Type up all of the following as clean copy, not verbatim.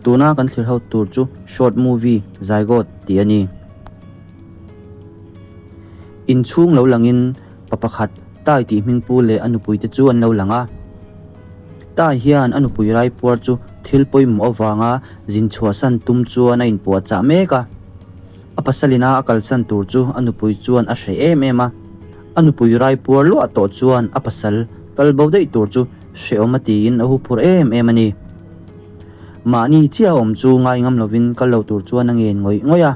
Tuna kan thlir ho tur chu short movie Zygote tih a ni. Inchhung lo langin pa pakhat Tai tih hming pu leh a nupui te chu an lo lang a. Tai hian a nupui raipuar chu thil pawimawh avanga zin chhuahsan tum chuan a inpuahchah mek a. A pasalina a kalsan tur chu a nupui chuan a hreh em em a. A nupui raipuar luah tawh chuan a pasal kal bo daih tur chu hrehawm a tiin a huphur em em a ni. Mahni chiah a awm chu ngai ngam lovin kal lo tur chuan a ngen ngawih ngawih a.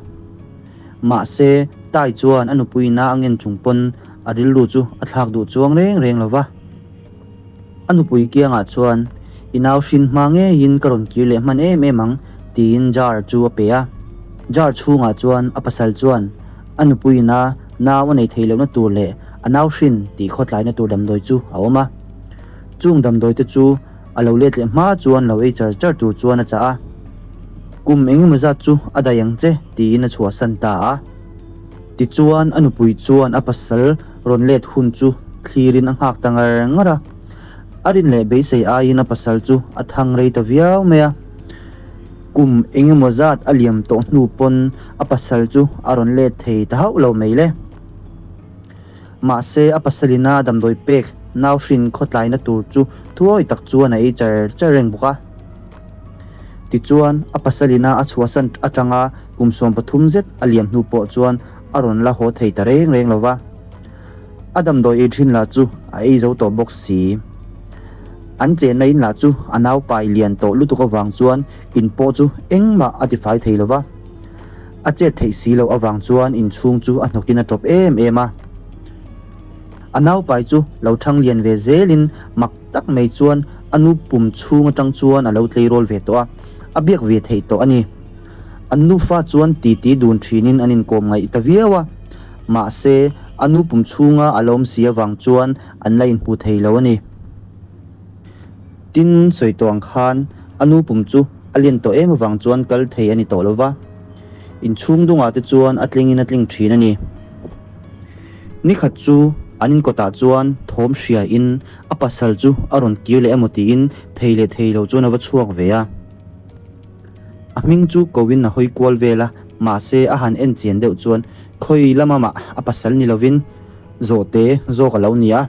Mahse, Tai chuan a nupuina a ngen chung pawn a rilru chu a thlak duh chuang reng reng lo va. A nupui kiangah chuan, I nau hrin hma ngeiin ka rawn kir leh hman em em ang, tiin jar chu a pe a. Jar chhungah chuan a pasal chuan a nupuina nau a nei thei lohna tur leh a nau hrin tih khawtlaina tur damdawi chu a awm a. Chung damdawi te chu a lo let leh hma chuan lo ei char char tur chuan a chah a. Kum engemaw zat chu a daih ang che tiin a chhuahsan ta a. Tichuan a nupui chuan a pasal rawn let hun chu thlirin a nghak ta ngar ngar a. A rin leh beisei aiin a pasal chu a thang rei ta viau mai a. Kum engemaw zat a liam tawh hnu pawn a pasal chu a rawn let thei ta hauh lo mai le. Mahse, a pasalina damdawi pek nau hrin khawtlaina tur chu thuawi tak chuan a ei char char reng bawk a. Tichuan, a pasalina a chhuahsan atanga kum 13 zet a liam hnu pawh chuan a rawn la haw thei ta reng reng lo va. A damdawi ei thin lah chu a ei zo tawh bawk si. An chenna in lah chu a naupai lian tawh lutuk avang chuan in pawh chu engmah a tifai thei lo va. A chet theih si loh avang chuan inchhung chu a hnawkin a tawp em em a. A naupai chu lo thang lian ve zelin mak tak mai chuan a nu pum chhung atang chuan a lo tleirawl ve tawh a, a biak ve theih tawh a ni. An nufa chuan titi dun thinin an inkawm ngaih ta viau a, mahse a nu pum chhunga a lo awm si avang chuan an la inhmu thei lo a ni. Tin, sawi tawh ang khan a nu pum chu a lian tawh em avang chuan kal thei a ni tawh lo va, inchhung dungah te chuan a tlingin a tling thin a ni. Nikhat chu an inkawtah chuan thawm hriain a pasal chu a rawn kir leh emaw tiin thei leh thei lo chuan a va chhuak ve a. A hming chu koin a hawi kual vel a, mahse a han en chian deuh chuan khawi lama mah a pasal ni lovin Zawhte zawk a lo ni a,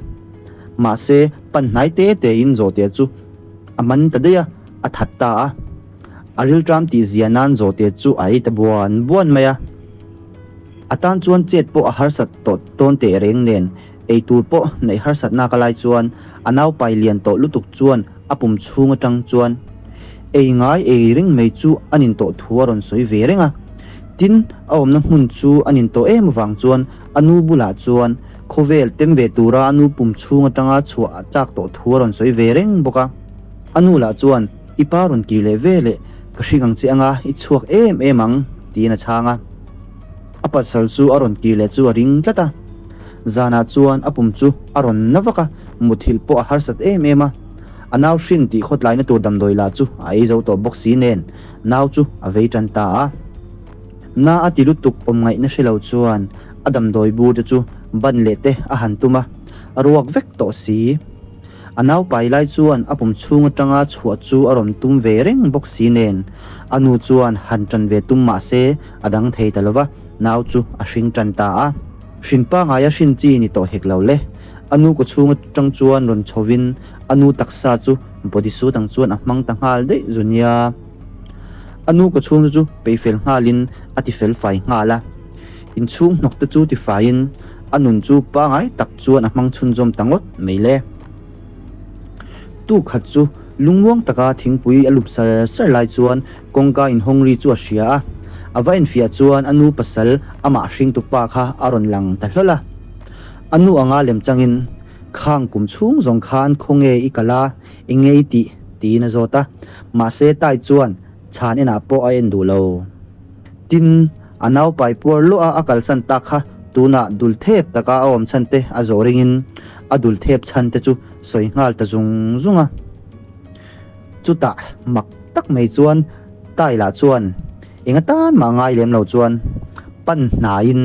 mahse pan hnai te tein zawhte chu a man ta daih a, a that ta a. A rilṭam tih zia nan zawhte chu a ei ta buan buan mai a. A tan chuan chet pawh a harsat tawh tawn teh reng nen, ei tur pawh neih harsatnak a lai chuan a naupai lian tawh lutuk chuan a pum chhung atang chuan ei ngai ei reng mai chu a nin tawh thu a rawn sawi ve reng a. Tin, a awmna hmun chu a nin tawh em avang chuan A nu bulah chuan khawvel tem ve tura a nu pum chhung atanga chhuah a chak tawh thu a rawn sawi ve reng bawk a. A nu lah chuan, I pa rawn kir leh ve leh, ka hring ang che anga i chhuak em em ang, tiin a chhang a. A pasal chu a rawn kir leh chu a ring tlat a. Zanah chuan a pum chu a rawn na vak a, muthilh pawh a harsat em em a. A nau hrin tih khawtlaina tur damdawi lah chu a ei zo tawh bawk si nen, nau chu a vei tan ta a. Na a ti lutuk awm ngaihna hre lo chuan a damdawi bur te chu ban leh te a han tum a, a ruak vek tawh si. A naupai lai chuan a pum chhung atanga chhuah chu a rawn tum ve reng bawk si nen, a nu chuan han tan ve tum mah se a dang thei ta lo va, nau chu a hring tan ta a. Hrin pangaia hrin chi ni tawh hek lo le. A nu kaw chhung atang chuan rawn chhovin a nu taksa chu body suit ang chuan a hmang ta nghal daih zu nia. A nu ka chhung te chu peihfel nghalin a tifel fai nghal a, inchhung hnawk te chu tifaiin a nun chu pangai tak chuan a hmang chhunzawm ta ngawt mai le. Tu khat chu lungmuang taka thingpui a lup sar sar lai chuan kawngka inhawng ri chu a hria a, a va enfiah chuan a nu pasal amah hringtu pa kha a rawn lang ta hlawl a. A nu anga lem changin, Khang kum chhung zawng khan khawnge i kal a, enge i tih? tiin a zawt a, mahse Tai chuan chhan enah pawh a en duh lo. Tin, a naupai puar luah a a kalsan tak kha tunah dul thep taka a awm chhan te a zawh ringin a dul thep chhan te chu sawi nghal ta zung zung a. Chutah mak tak mai chuan Tai lah chuan eng atan mah ngai lem lo chuan pan hnaiin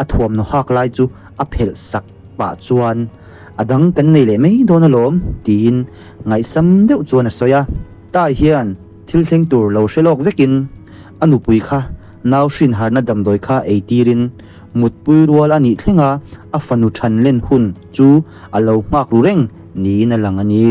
a thuamhnaw hak lai chu a phelh sak pah chuan a dang kan nei leh mai dawn alawm tiin ngaihsam deuh chuan a sawi a. Tai hian Thil thleng tur lo hre lawk vekin a nupui kha nau hrin harna damdawi kha ei tirin mutpui rual a nih thlenga a fanu than len hun chu a lo nghak ru reng niin a lang a ni.